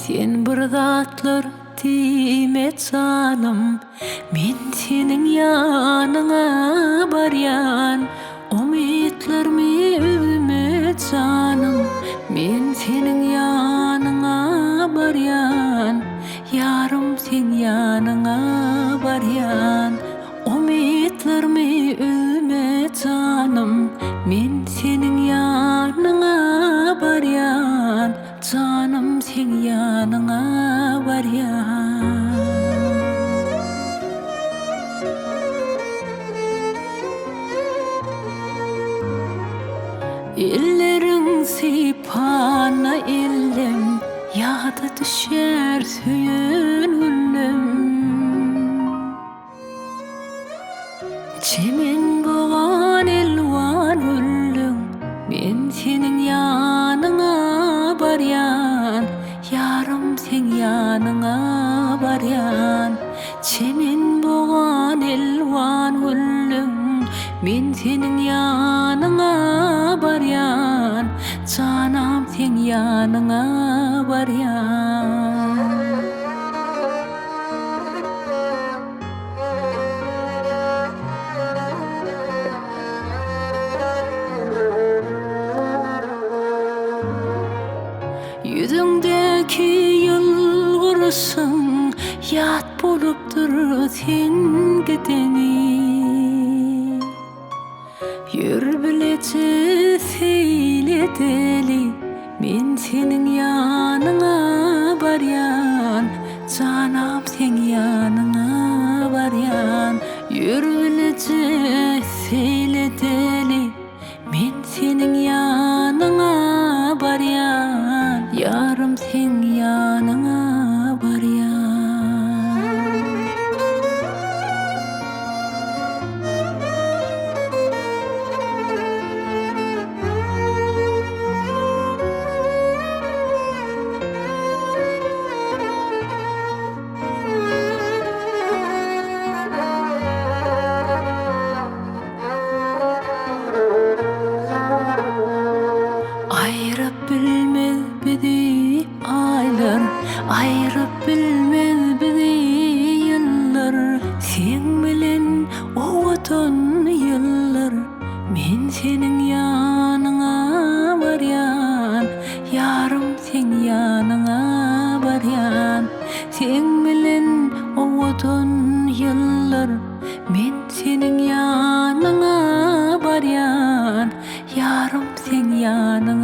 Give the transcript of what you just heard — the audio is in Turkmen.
Sen bir zatlar diýme janym, Men seniň ýanyňa barýan. Umytlarymy üzme janym, Men seniň ýanyňa barýan. Ýarym seň ýanyňa barýan. Umytlarymy üzme janym, Men seniň ýanyňa barýan. Janym seň ýanyňa barýan. Elleriň sypanda ellem, Ýada düşýär söýen günlem. Çemen bogan elwan güllüň, Men seniň ýanyňa barýan, Ýarym seň ýanyňa barýan. Çemen bogan elwan güllüň, Men seniň ýanyňa barýan, Janam seň ýanyňa barýan. Ýüzüňdäki ýylgyryşyň ýat bolupdyr sen gideni. Ýör bileje seýil edeli, Men seniň ýanyňa barýan, Janam seň ýanyňa barýan. Ýör bileje seýil edeli, Men seniň ýanyňa barýan, Ýarym seň ýanyňa barýan. Aýryp bilmez bizi aýlar, Aýryp bilmez bizi ýyllar. Seň bilen owadan ýyllar, Men seniň ýanyňa barýan, Ýarym seň ýanyňa barýan. Seň bilen owadan ýyllar, Men seniň ýanyňa barýan, Ýarym seň ýanyňa.